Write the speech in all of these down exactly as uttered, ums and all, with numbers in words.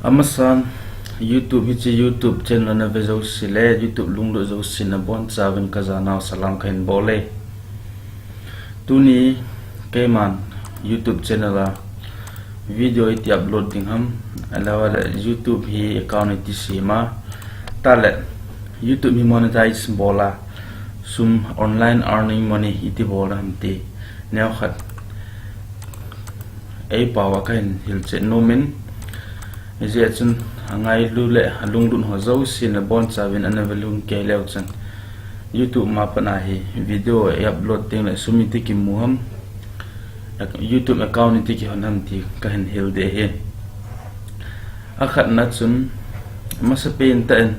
Amasan, YouTube hiche YouTube channel nave jouse le YouTube lunglut jouse nabonchauvin kajanau salam kahin bol e. Tuni keiman YouTube channel a video iti upload ding ham, ahilouleh YouTube hi account iti sem a, tale YouTube hi monetize bol a, sum, online earning money iti bol ham ti neokhat eipao a kahin hilchet nomin, hijeh chun angailu le alunglut ho jouse nabonchauvin ana velhun kei leu chun YouTube ma pat a hi video i upload teng le sum iti kimu ham, YouTube account iti kihon ham ti kahin hil ding ahi. Akhatna chun, masapen tah in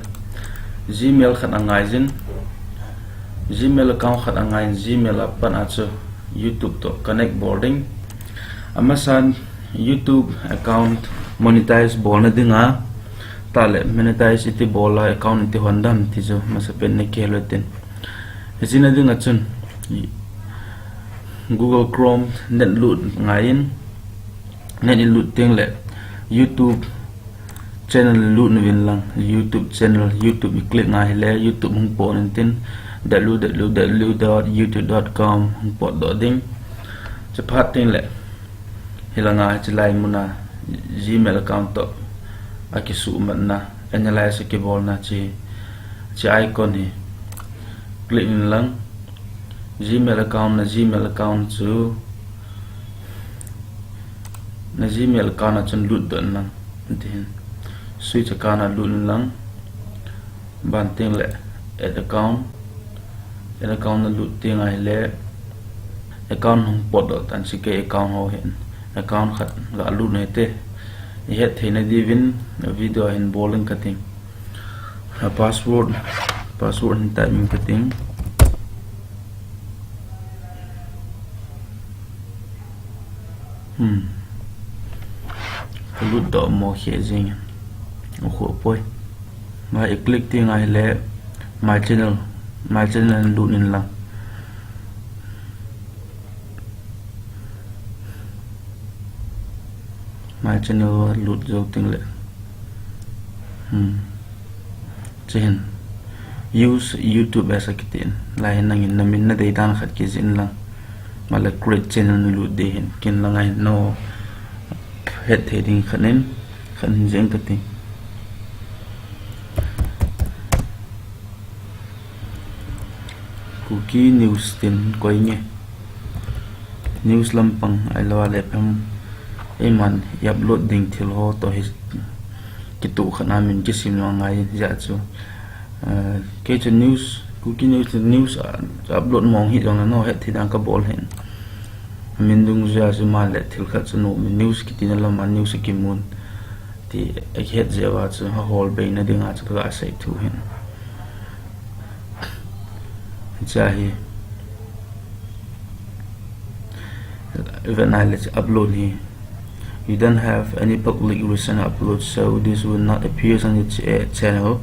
Gmail khat angai jin, Gmail account khat angai in Gmail a pat a chu YouTube toh connect bol ding. Amasan YouTube account monetize bolna dinga, tale monetize iti bol a account iti hon ding ham ti chu masapen na kihil u hitin. Hiche na dinga chun Google Chrome net lut ngai in, net ilut teng le YouTube channel lut uvin lang, YouTube channel, YouTube i click ngai hile YouTube hung pot intin, w w w dot youtube dot com hung potdoh ding. Chuphat teng le hilanga hiche lai muna Gmail account toh akisuhmatna, analyze akibolna hiche, hiche icon hi click in lang. Gmail account, na Gmail account chu, na Gmail account a chun lutdoh in lang, tihin switch account a lut in lang. Ban teng le add account, add account nalut teng ahile account hung potdoh tan, hiche kei account ho hin account khat galut u hite. Ihet theina diuvin video hin bol ing kating. A password, password hin type ing kating. Hmm. Lutdoh mo khe jeng in. Ukhu poi. Ma i click teng ahile my channel, my channel lut in lang. My channel lut jou teng le, hmm, hiche hin use YouTube as a kitin, lai hin nangin namin nadei dan khat kijih in lang. Male create channel nalut ding hin, kin langa hin nahet thei ding khat in, khat hin jih ing kati. Kuki News tin koi nge. News lampang ahilou le phem, eiman i upload ding thil ho toh hi kitoh khat a min kisim lou angai jeh chu. Eh, kei chu news, Kuki News, news a upload mong hi jong le nahet thei dan kabol hin. Min dungjuia chu male thil khat chu nom in, news kitina lama news akimun ti akihet jeh uva chu ahol beina dinga chu kaga sei thu hin. Hiche hi, even I let's upload hi. You don't have any public recent upload, so this will not appear on the ch-, eh, channel.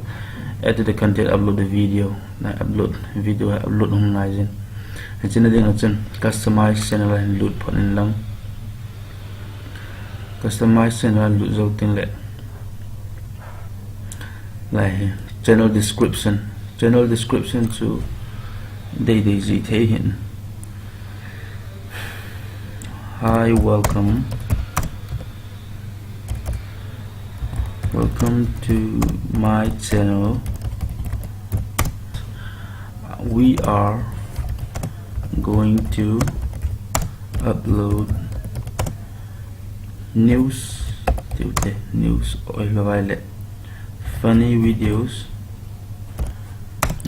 Add to the content, upload the video. Na upload video, upload hung ngai jin. Hiche na dinga chun customize channel a hin lut phot in lang. Customize channel a lut jou teng le, lai hi channel description. Channel description chu deidei jih thei hin. Hi, welcome. Welcome to my channel. We are going to upload news, tiu te, news, ahilou le funny videos,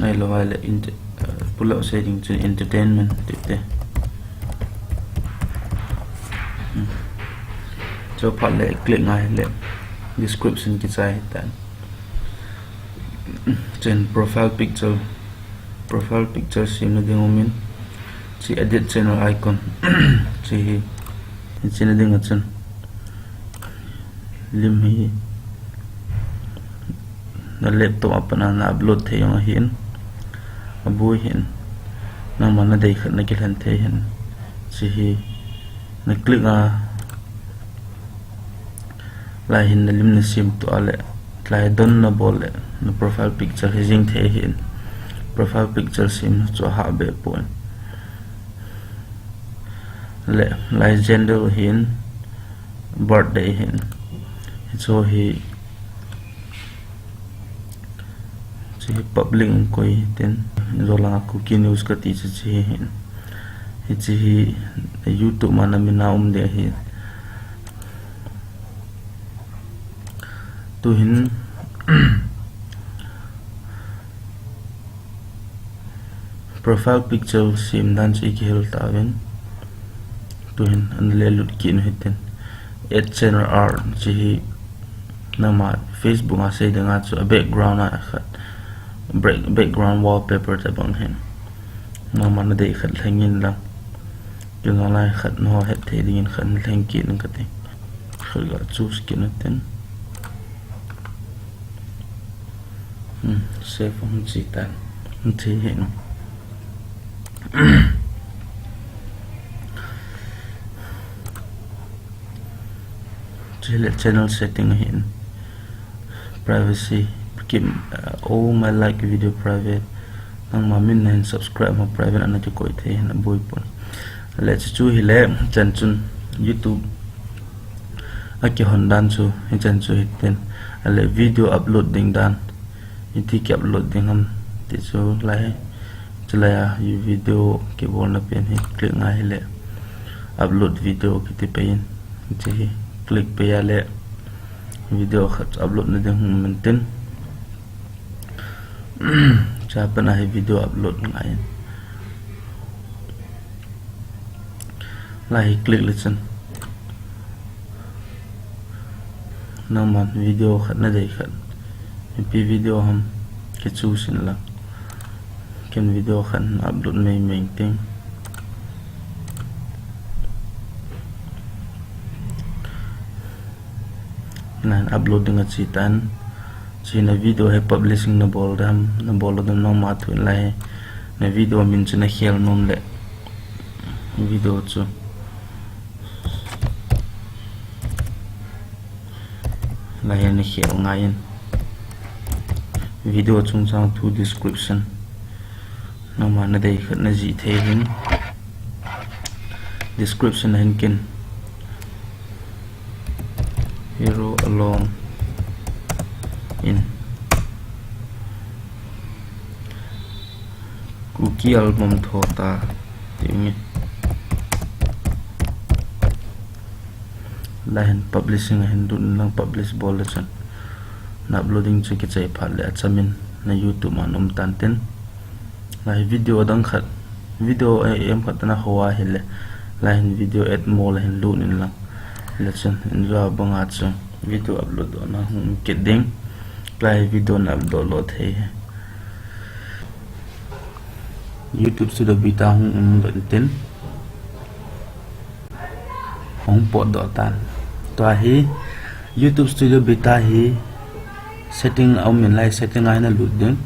ahilou le ent-, uh, pulou sei ding chun entertainment, tiu te. Hmm. Chuphat le click ngai le description kichai hitan. Chun profile picture, profile picture semna ding umin. Hiche edit channel icon. Hiche hi, hiche na dinga chun lim hi na laptop a pat a na upload thei jong ahin, aboi hin, nangma nadei khat nakilhen thei hin. Hiche hi na click a, Lai hin na lim na sem tua le, lai don na bol le, na profile picture hi jing thei hin. Profile picture sem chu ha be pon. Le, lai gender hin, birthday hin. Hicho hi, chi hi public in koi tin, jolanga cookie news kati chu chi hin. Hichi hi YouTube ma na mina um de hi. Tuhin profile picture sem dan chu i kihel tauvin. Tuhin an le lut kit u hitin. Add channel art chi hi nangma Facebook a sei dinga chu a background a khat, background wallpaper tabang hin. Nangma na dei khat lheng in lang. Kei jong lai khat nahet thei dingin khat lheng kit in kati. Khat ga choose kit u hitin. Hmm, save hung chi tan. Hung chi hin. Chule channel setting hin. Privacy. Keep, uh, all my like video private. Nangma min na hin subscribe ma private ana kikoi thei hin aboi pon. Le chu chu hile chan chun YouTube a kihon dan chu, hichan chu hitin. Ale video upload ding dan. Iti ki upload ding ham ti chu lai. Chulai a video kibolna pen hi click ngai hile. Upload video kiti pen. Hichi hi click pe a le video khat upload na ding hung um in tin. Cha pen a hi video upload ngai in. Lai hi click le chun. Nangman video khat na dei khat. Ipi video ham ki choose in lang. Ken video khat upload mai mai ting. Nan upload ding a chi tan. Chi na video hi publishing na bol dam, na bol dam nangma thu in lai. Na video min chu na khel nom le. Video chu. Lai na khel ngai in. Video chungchang thu description. Nangma na dei khat na jih thei hin. Description a hin ken. Hero alone in Kuki album tho ta. Ti nge. Lai hin publishing a hin lut in lang publish bol le chun. Na uploading chu kichai phat le achamin na YouTube a um tan tin. Lai video dang khat, video em khat na hoa hile. Lai hin video add more la hin lut in lang. Le chun in jua banga chu video upload na hung kit ding. Lai video na upload lo thei. YouTube Studio Beta hung um don tin. Hung potdoh tan. Tua hi YouTube Studio Beta hi setting a um in lai setting a hin na lut ding.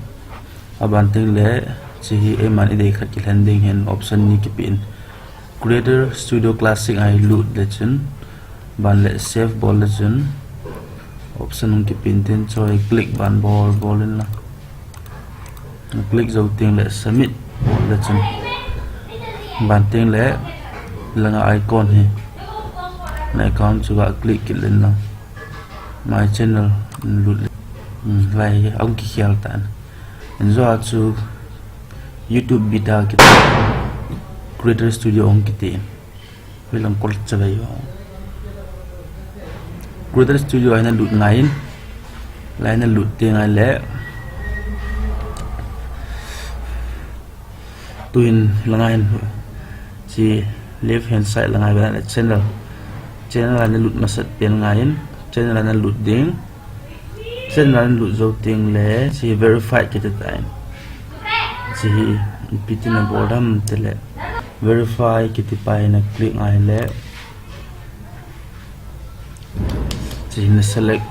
Aban teng le chi hi eiman i dei khat kilhen ding hin option ni kipe in. Creator Studio Classic a hi lut le chun. Ban le save bol le chun option hung kipe in tin choi click ban bol bol in lang. Click jou teng le submit bol le chun. Ban teng le langa icon hi. Na account chu ga click kit le lang. My channel lut le. Hmm, lai hi hung kikhel tan. Injo a chu YouTube Beta kiti Creator Studio hung kiti. Hui lang kol chavei ho. Creator Studio a hin na lut ngai in. Lai na lut te ngai le. Tuin la ngai in. Chi left hand side la ngai bena le channel. Channel a na lut masat pen ngai in. Channel a na lut ding. Channel a na lut jou teng le chi verify kiti tan. Chi hi ipi ti na bol dam te le. Verify kiti pa hi na click ngai le. Chi hi na select,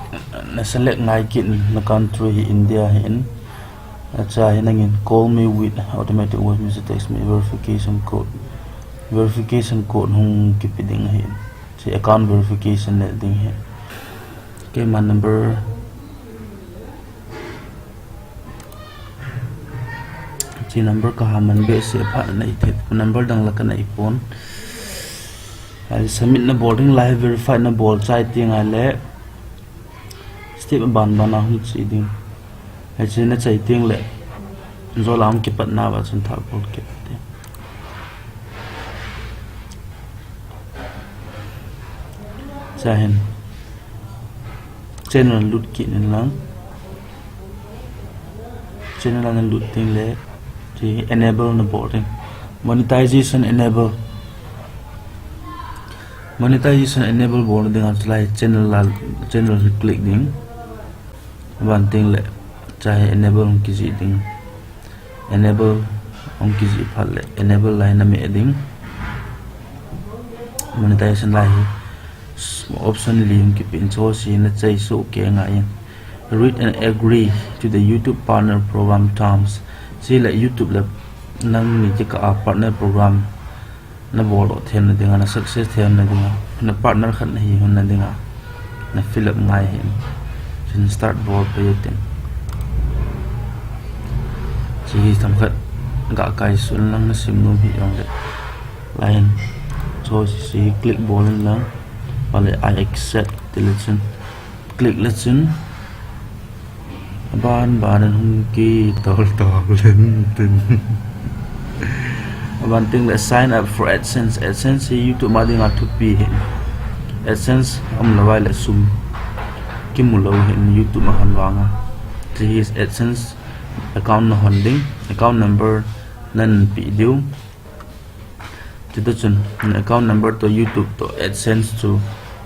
na select ngai kit na country hi India hi in. Acha hi nangin call me with automatic voice message, text me verification code. Verification code hung kipe ding hi in. Chi account verification le ding hi. Keima number, chi number kaha man behseh phat na nei thei, number dang la ka nei pon. Ai, submit na bol ding lai, verify na bol chai teng ahile step aban ban a hung che ding. Hiche na chai teng le, jola hung kipat na va chun thah bol kit te. Chahin channel lut kit in lang. Channel a na lut teng le, chi enable na bol ding. Monetization enable. Monetization enable bol ding a chulai channel la, channel hi click ding. Aban teng le, chahi enable hung kijih ding. Enable hung kijih phat le, enable lai na meh ding. Monetization lai hi option li hung kipe in, chuche na chai soh kei ngai in. Read and agree to the YouTube Partner Program terms. Chule YouTube le nangni kikah a partner program na bol doh theina dinga, na success theina dinga, na partner khat na hi hon na dinga, na fill up ngai hin. Chin start bol pe u tin. Chi hi themkhat ga kai sun lang, na sim nom hi jong le. Lai in. Chuche hi click bol in lang. Vale, I accept ti le chun. Click le chun. Aban ban in hung kitol tol in tin. Aban teng le sign up for AdSense. AdSense hi YouTube a dinga thupi hin. AdSense um lou vai le sum kimu lou hin YouTube a hon vanga. Chi hi AdSense account na hon ding. Account number nan pe diu. Chuti chun, account number toh YouTube toh AdSense chu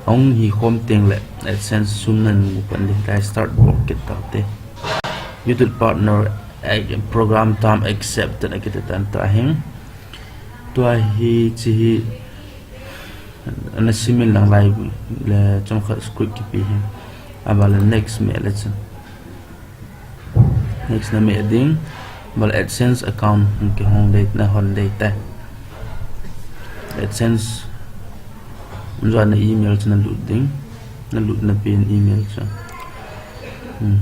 ahung hi khom teng le AdSense sum nan mu pan ding, tai start bol kit tau te. YouTube partner, eh, program term accepted akiti tan ta hin. Tua hi chi hi na sim in lang lai le chomkhat script kipe hin. Aban le next meh le chun. Next na meh ding, aban le AdSense account hung kihong dei, na hon dei tai. AdSense, um, jong na email chu na lut ding, na lut na pen email chu. Hmm.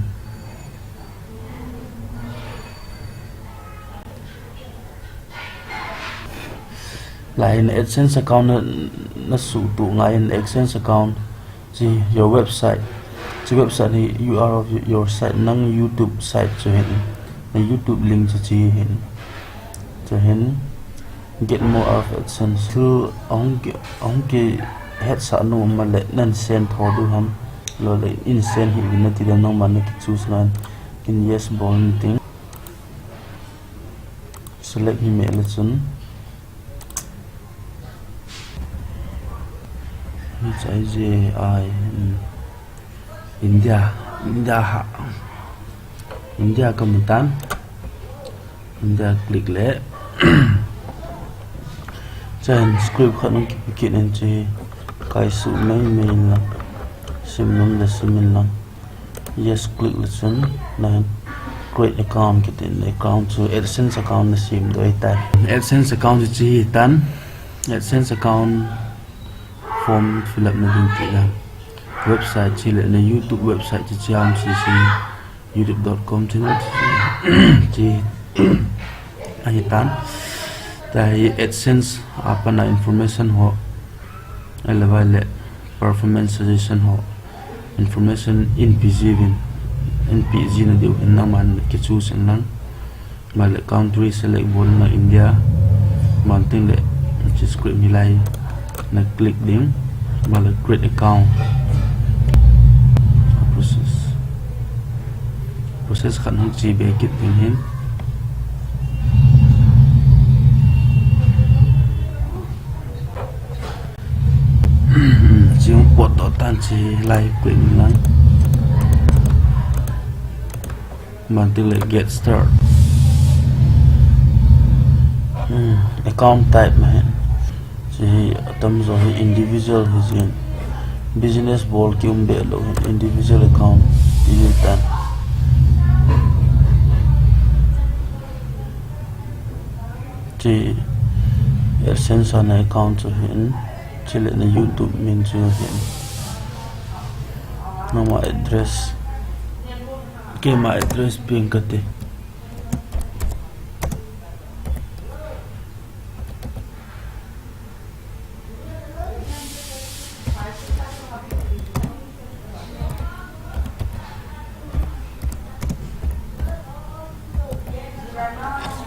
Lai in AdSense account na, na suhtup ngai in, AdSense account, chi your website. Chi website hi U R L of your site, nang YouTube site chu hin. Na YouTube link chu chi hin. Chu hin get more of AdSense. Thil ahung ki, ahung kihetsah nom um le nan send tho diu ham. Lou le in send hih uvin nati le nangman na kichoose ngai in, yes bol in ting. Select hi meh le chun. H I J I, hmm. India, India ha. India ka mu tan. India click le. Chan script khat nung kipe kit in chi. Kai suh mai mai in lang. Sim nom le sim in lang. Yes, click le chun, na create account kiti in, account chu AdSense account na sem diu ahitai. AdSense account chu chi hi tan, AdSense account form fill up na ding ti na. Website chi le na YouTube website chi chi ham chi sin, youtube dot com channel chi ahi tan. Tua hi AdSense a pat na information ho, ahilou le performance suggestion ho. Information in pe jiuvin, in pe ji na diu hin nangman kichoose in lang. Aban le country select bol in lang India. Aban teng le chi script hi lai na click ding. Aban le create account. Process. Process khat hung chi be kit ding hin. Chi hung pot doh tan chi lai click in lang. Aban teng le get start. Hmm, account type ma hi. Chi hi atam jo hi individual hi jin. Business bol kium be lou hi individual account ti hi tan. Chi AdSense a na account chu hin, chule na YouTube min chu hin. Nangma address. Keima address peng kate.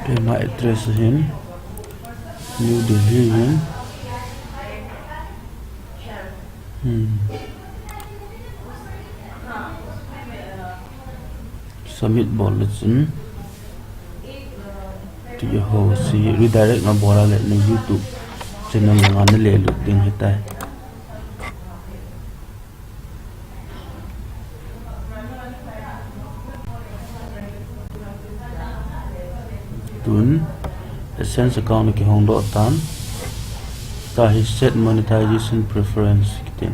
Keima address hin New Delhi hin. Hmm. Submit bol le chun. Ti ho si redirect na bol a le na YouTube channel nga na le lut ding hitai. Tun AdSense account kihong doh tan. Tahi set monetization preference kitin.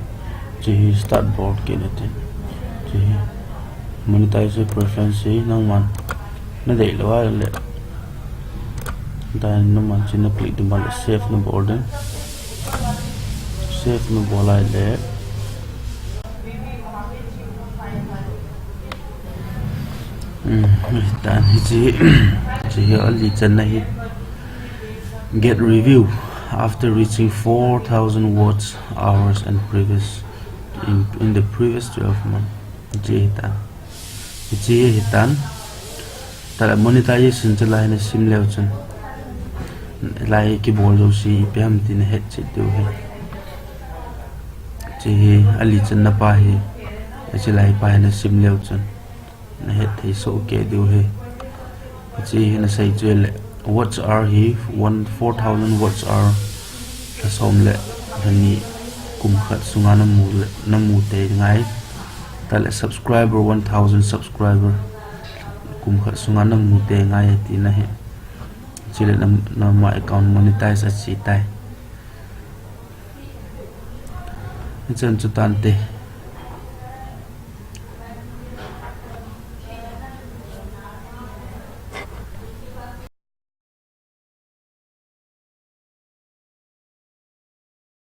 Chihi start bol kit natin. Chihi monetization preference hi nangman na dei lou a le. Tahi nangman chi na click ding ban le save na bol ding. Save na bol a le. Hmm, tan hichi, chihi ali channa hi. Get review after reaching four thousand watch hours and previous in, in the previous twelve months. Chihi ta. Chihi tan. Tala monetization chalai na sim leu chun. Lai kibol jo si ipi ham ti na het chi tu he. Chihi ali channa pa hi. Chilai pa hi na sim leu chun. Na het thei soh kei diu hi. Chihi na sei chu le watch hour hi one, four thousand watch hour lha som le lha ni kum khat sunga na mu le, na mu te ngai. Tale subscriber one thousand subscriber kum khat sunga na mu te ngai ti na hi. Chile na, nangma account monetize a chi tai. Chan chu tante.